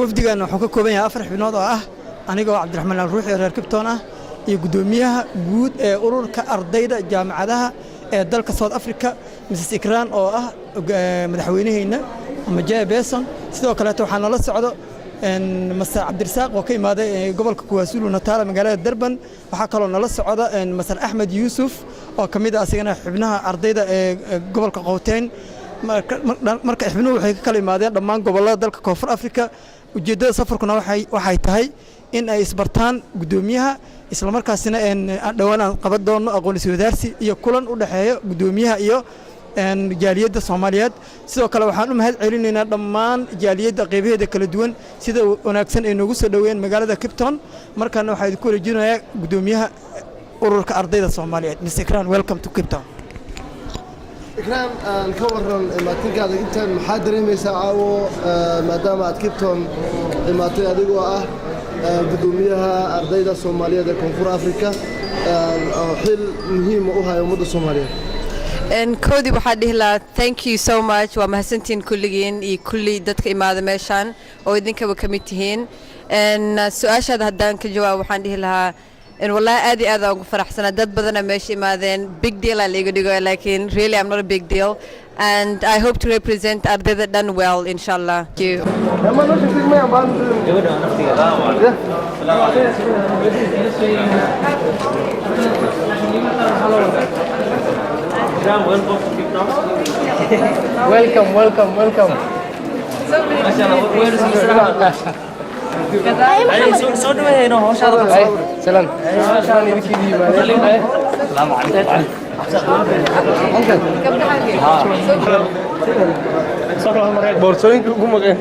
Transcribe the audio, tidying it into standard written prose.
Wafdigan wuxuu ka kooban yahay afar xubnood oo ah anigoo Cabdiraxmaan Alruuxi oo reer Cape Town ah iyo guddoomiyaha guud ee ururka ardayda jaamacadaha ee dalka South Africa, Mrs Ikraan, oo ah madaxweynaheyna ama chairperson. Sidoo kaleeto waxaa nala socdo Mister Cabdirasaaq oo ka imaaday gobolka KwaZulu Natal, magaalada Durban. Waxaa kaloo nala socda Mister Axmed Yuusuf oo ka mid ah asigana xubnaha ardayda ee gobolka Gauteng. Marka xubnuhu waxay ka kala imaadeen dhammaan gobollada dalka Koonfur Afrika. Ujeeddada safarkuna waxay tahay in ay isbartaan guddoomiyaha, islamarkaasina dhowaan aan qaban doono aqoon iswadaarsi iyo kulan u dhexeeya guddoomiyaha iyo jaaliyadda Soomaaliyeed. Sidoo kale waxaan u mahad celinaynaa dhammaan jaaliyadda qeybaheeda kala duwan sida wanaagsan ay noogu soo dhoweeyeen magaalada Cape Town. Markaana waxaa idinku wareejinayaa guddoomiyaha ururka ardayda Soomaaliyeed, Miss Ikraan. Welcome to Cape Town. Ikraan, aan ka waran imaatinkaada intan. Maxaa dareemaysaa caawo maadaama aad Cape Town imaatay adigoo ah guddoomiyaha ardayda Soomaaliyeed ee Koonfur Afrika oo xil muhiima u haya ummadda Soomaaliyeed? Koodii waxaa dhihi lahaa thank you so much. Waa mahadsantihiin kulligiin iyo kulli dadka imaada meeshaan oo idinkaba ka mid tihiin. Su-aashaada haddaan ka jawaab, waxaan dhihi lahaa wallaahi aad iyo aad aan ugu faraxsanaa. Dad badana meesha imaadeen, big deal aa laiga dhigo, laakiin really I'm not a big deal and I hope to represent ardayda dhan well, insha Allah. Thank you. Welcome, welcome, welcome. Soo dhaweeyno hawshaada. Salam. Salam idinkiidii yimaadeen. Salaamu calaykum. Halkan. Boorsooyinka ugu maqeen.